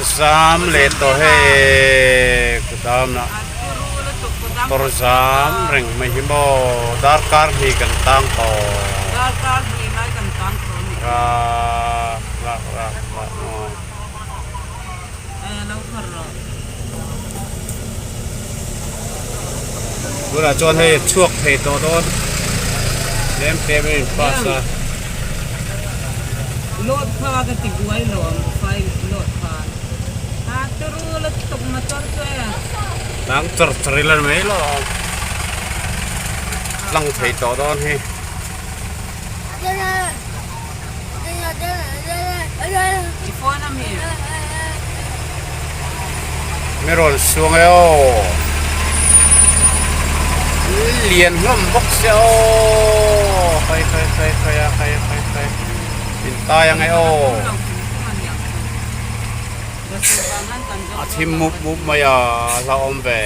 zam leh tawh hei kudam ah motor zam reng mai hi maw darkar hnih kan tang tawh rak rak rak rak maw. Tunah chuan hei chhuak thei tawh dawn tlem tlem in pass a. Load kha ka ti buai lo ang file load kha a turu lutuk motor chu e. Tlang char char ila ni mai lo ang tlang thei tawh dawn hi. I phone a mi? Mi rawn suang e aw. Lian hlawm bawk se aw. Khai khai khai khai a khai khai khai. Min tai ang e aw. A thim mup mup mai a hlauhawm ve.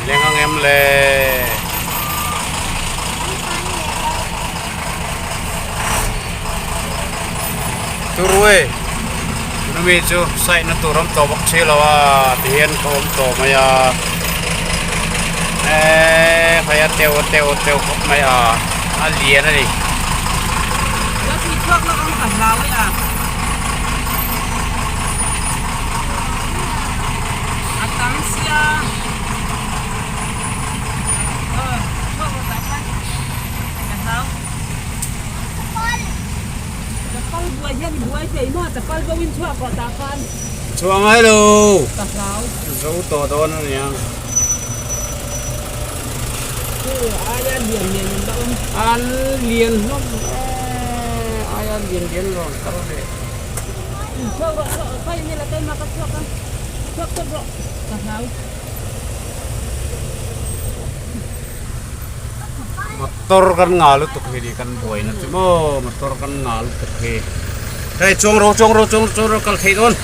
Leng ang em le. Turue numi chu side na tur awm tawh bawk si lo a tihian ka awm tawh mai a eee hei a teu teu teu khawp mai a a lian a ni. Chhuah ngai lo zo tawh dawn a nia an lian hlawm e aia lian lian rawn kal ve motor kan ngah lutuk hi ni kan buaina chu maw motor kan ngah lutuk hi hei chuang rawh chuang rawh chuang rawh kal theih dawn.